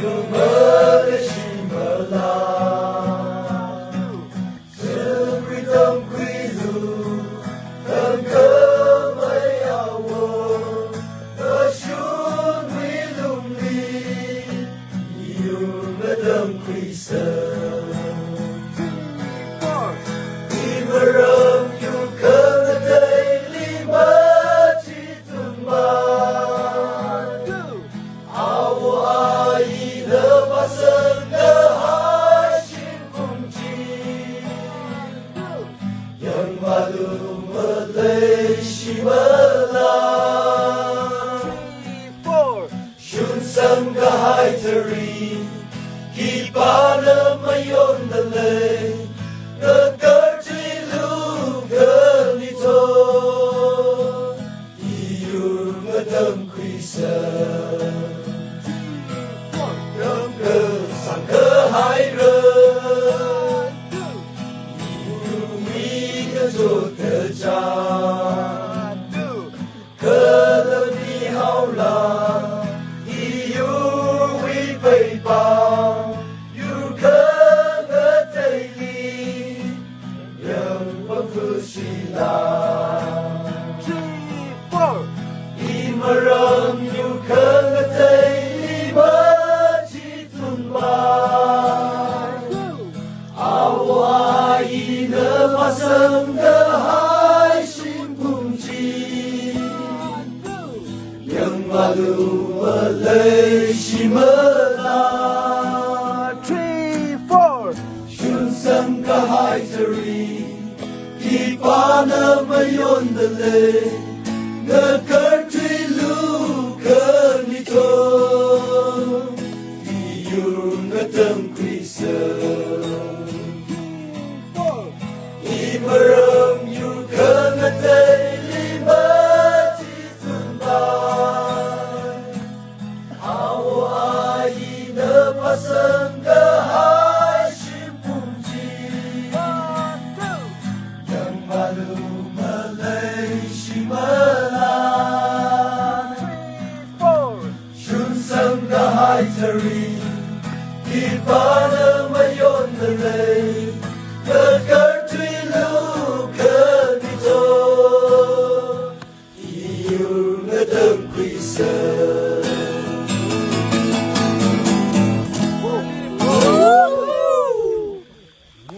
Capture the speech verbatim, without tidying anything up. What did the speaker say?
Yur maleishimala. Sukri tamkhuilu, tamkhamei awo, kashunwui lungli, yur matamkhuisa. Imaram yur khangateili machi tunmai. Awo ayina pāsangkahai shimkhur chi. Yangmalu maleishimala. Shunsangkahai tharin, khipāna mayondalei, ngakarthuilu khanito. Yur matamkhuisa. Rākasangkahai ran, yurwui kachot kachāng, kala mihaola, yurwui peipao, yur khangateili yangpamfusila. Three, four. Imaram yur khangateili machi tunmai. Awo ayina pāsangkahai shimkhur chi. Yangmalu maleishimala. Three, four. Shunsangkahai tharin, khipāna mayondalei, ngakarthuilu khanito. Yur matamkhuisa. Imaram yur khangateili machi tunmai. Awo ayina pāsangkahai shimkhur chi. Yangmalu maleishimala. Shunsangkahai tharin, khipāna